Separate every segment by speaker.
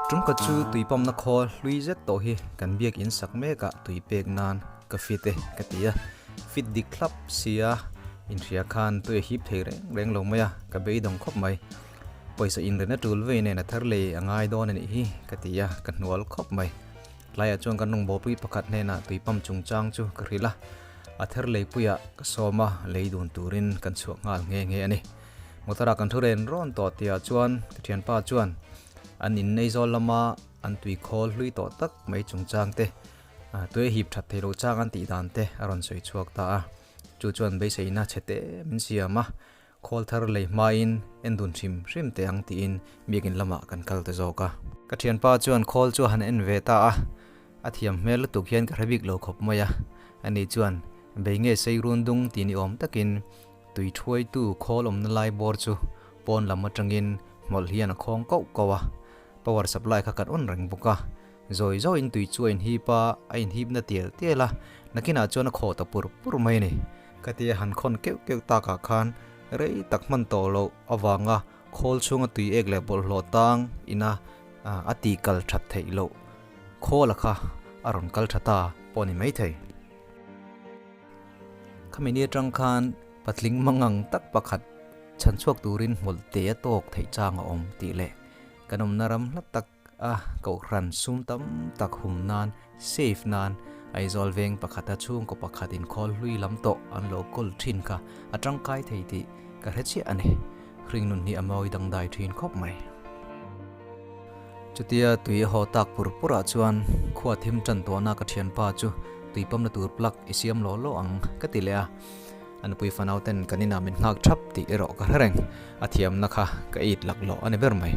Speaker 1: Tumkhat chu tui pump na khawl hlui zet tawh hi kan biak in sak mek ah tui pek nan ka fit e ka ti a, fit dik thlap sia inhria khan tui a hip thei reng reng lo mai a, ka beidawng khawp mai. Pawisa inrena tul vei nen a thar lei a ngai dawn a nih hi ka ti a, ka hnual khawp mai. Tlaiah chuan kan rawngbawlpui pakhat hnenah tui pump chungchang chu ka hrilh a, a ther leipuiah ka sawm a, lei dun turin kan chhuak nghal nghe nghe a ni. Motor ah kan thu ren rawn tawh tihah chuan ka thianpa chuan an innei zawl lama an tui khawl hlui tawh tak mai chungchang te, tui a hip that thei lo chang an tih dan te a rawn sawi chhuak ta a. Chu chuan beiseina chhe te min siam a, khawl thar lei hmain en dun hrim hrim teh ang tiin biakin lamah kan kal ta zawk a. Ka thianpa chuan khawl chu a han en ve ta a, a thiam hmel lutuk hian ka hre bik lo khawp mai a, ani chuan bei nge sei run dung tih ni awm takin Tui thuaitu khawl awmna lai bawr chu pawn lam atangin hmawlh hian a khawng koh koh a, power supply kha kan on reng bawk a, zawi zawiin tui chu a inhip a, a inhipna tial tial a, nakinah chuan a khaw ta pur pur mai a ni. Ka tia han khawn keuh keuh takah khan rei tak hman tawh loh avanga khawl chhunga tui ek leh bawlhhlawh tang ina a ti kal that theih loh khawla kha a rawn kal tha ta pawh a ni maithei. Khami ni atang khan patling mangang tak pakhat chhan chhuak turin hmawlh te a tawk theih chang a awm tih leh kan awmna ram hla tak a kohhran sum tam tak hum nan save nan Aizawl veng pakhata chhungkaw pakhat inkhawl hlui lam tawh an lo kawl thin kha a tangkai thei tih ka hre chiah a ni. Hring nun hi a mawi dangdai thin khawp mai. Chutia tui a haw tak pur pur ah chuan khua thim tan tawhna ka thianpa chu tui pawmna tur plug i siam lawh lawh ang ka ti leh a. A nupui fanau ten kan inah min nghak thap tih erawh ka hre reng. A thiamna kha ka it lak lawh a ni ber mai.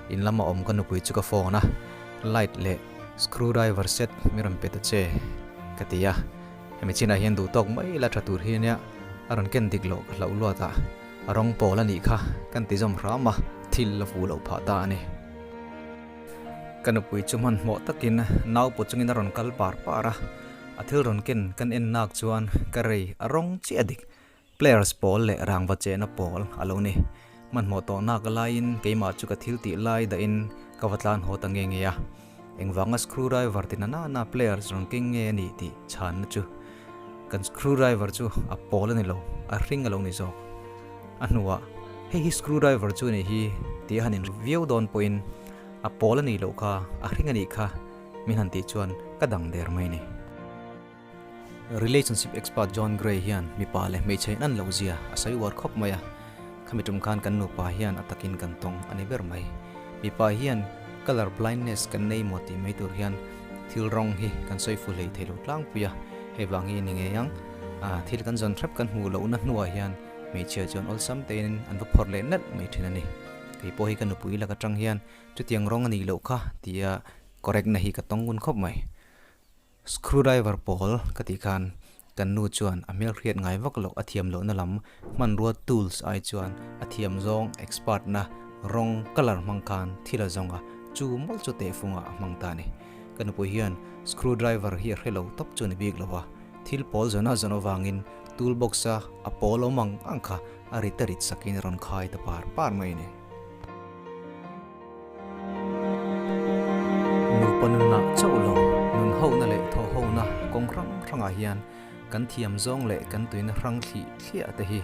Speaker 1: In lama awm ka nupui chu ka phone a, light leh screwdriver set mi rawn pe ta che ka ti a. Hemi chinah hian duh tawk mai la tha tur hi ania a rawn ken dik loh ka hlauh luat a. A rawng pawl a nih kha kan ti zawm hram a, thil a fu loh phah ta a ni. Ka nupui chu hmanhmawh takin nau pawh chungin a rawn kal par par a, a thil rawn ken kan en nak chuan ka rei a rawng chiah dik. Players pawl leh rangva chehna pawl a lo ni. Hmanhmawh tawh nak laiin keimah chu ka thil tih lai dahin ka va tlan haw ta nge nge a. Engvanga screwdriver ti na nana players rawn keng nge a nih tih chhanna chu kan screwdriver chu a pawl a ni lo, a hring a lo ni zawk. A hnuah, Hei hi screwdriver chu a nih hi tih a han inri viau dawn pawhin a pawl a nih loh kha, a hring a nih kha min han tih chuan ka dang der mai a ni. Relationship expert John Gray hian mipa leh hmeichhe in an loh zia a sawi uar khawp mai a, khami tum khan kan nupa hian a takin kan tawng a ni ber mai. Mipa hian colour blindness kan nei maw tih mai tur hian thil rawng hi kan sawi fu hlei thei lo tlangpui a, hei vang hi a ni ngei ang. Thil kan zawn hrep kan hmuh lohna hnuah hian hmeichhia chuan awlsam tein an va phawrh leh nalh mai thin a ni. Kei pawh hi ka nupui lak atang hian chutiang rawng a nih loh kha tia correct na hi ka tawng ngun khawp mai. Screwdriver pawl ka tih khan kan nu chuan a hmelhriat ngai vak loh a thiam lohna lam hmanrua tools ai chuan a thiam zawng expert na rawng colour hmang khan thil a zawng a, chu mawlh chu tehfungah a hmang ta a ni. Ka nupui hian screwdriver hi a hre lo tawp chu a ni bik lo va, thil pawl zawn a zawn avangin tool box a a pawl awm ang ang kha a rit a rit sakin a rawn khai ta par par mai a ni. Nupa nunah chauh lo, nun hona leh thawh hona kawng hrang hrangah hian kan thiam zawng leh kan tuina hrang thlih thliah te hi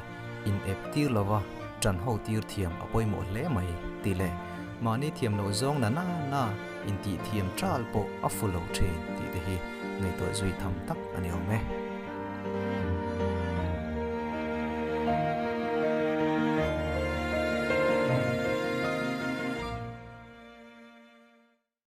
Speaker 1: in ep tir lova ṭan ho tir thiam a pawimawh hle mai tih leh mahni thiam loh zawng na na na intih thiam ṭal pawh a fu lo ṭhin tih te hi ngaihtuah zui tham tak a ni awm e.